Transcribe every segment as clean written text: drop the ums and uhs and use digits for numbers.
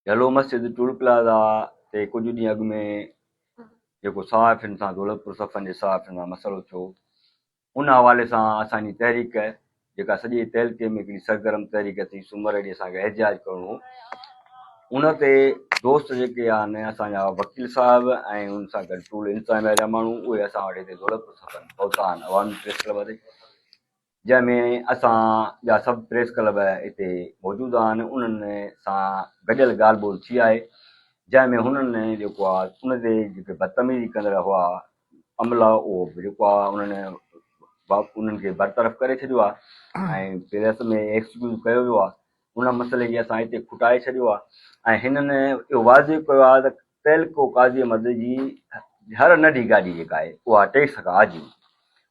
جهلو مسجد tool plaza تي ڪجهه ڏينهن اڳ ۾ جيڪو صحافين سان دولتپور صفن جي صحافين سان مسئلو ٿيو ان حوالي سان اسان جي تحريڪ جيڪا سڄي تعلقي ۾ هڪڙي سرگرم تحريڪ ٿي سومر ڏينهن اسان کي احتجاج ڪرڻو هو ان تي دوست جيڪي آهن اسان جا وڪيل صاحب ۽ ان سان گڏ ٽول انتظاميا جا ماڻهو اهي اسان وٽ هتي دولتپور صفن پهتا آهن عوامي پريس ڪلب تي جنهن ۾ اسان جا سڀ پريس ڪلب اتي موجود آهن انهن سان گڏيل ڳالهه ٻولهه ٿي آهي جنهن ۾ هنن جيڪو آهي ان تي جيڪي بدتميزي ڪندڙ هئا عملا اهو به جيڪو آهي انهن انهن کي برطرف ڪري ڇڏيو آهي ۽ پريس ۾ ايڪسڪيوز ڪيو ويو آهي ان مسئلي کي اسان هتي کٽائي ڇڏيو آهي ۽ هنن اهو واضح ڪيو آهي ته تعلقو قاضي احمد جي هر ننڍي گاڏي جيڪا آهي اها ٽيڪس کان آجي هوندي.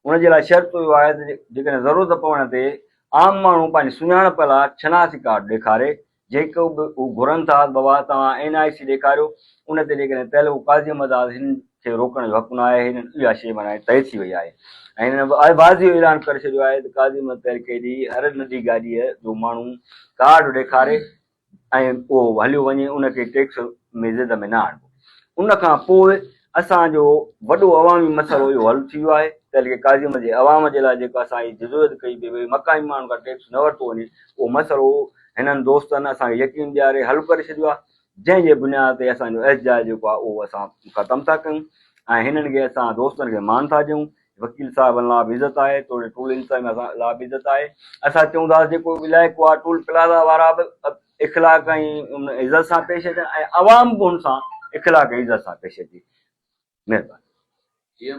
ان جي لاء شرط اهو آهي ته جيڪڏهن ضرورت پوڻ تي عام ماڻهو پنهنجي سڃاڻپ لاء شناختي ڪارڊ ڏيکاري، جيڪو به هو گهرن ٿا ته بابا توهان اين آء سي ڏيکاريو، ان تي جيڪڏهن تعلقو قاضي احمد آهي هنن کي روڪڻ جو حق نه آهي، هنن اها شيء معنيٰ طئي ٿي وئي آهي ۽ هنن واضح اعلان ڪري ڇڏيو آهي ته قاضي احمد تعلقي جي هر ننڍي گاڏيء جو ماڻهو ڪارڊ ڏيکاري ۽ اهو هليو وڃي ان کي ٽيڪس ۾ زد ۾ نه آڻبو. ان کان پوء اسان جو وڏو عوامي مسئلو اهو حل ٿي ويو آهي ته لکي قاضي احمد جي عوام جي لاء جيڪو اسان هي جدوجهد ڪئي پئي وئي مقامي ماڻهن کان ٽيڪس نه ورتو وڃي اهو مسئلو هنن دوستن اسان کي يقين ڏياري حل ڪري ڇڏيو آهي جنهن جي بنياد تي اسان جو احتجاج جيڪو آهي اهو اسان ختم ٿا ڪيون ۽ هنن کي اسان دوستن کي مان ٿا ڏيون وڪيل صاحبن لاء به عزت آهي توڙي ٽول انتظاميا سان لاء به عزت آهي اسان چئون ٿا جيڪو علائقو آهي ٽول پلازا وارا به اخلاق ۽ عزت سان پيش اچن ۽ عوام به ان سان اخلاق ۽ عزت سان پيش اچي مهرباني. جي.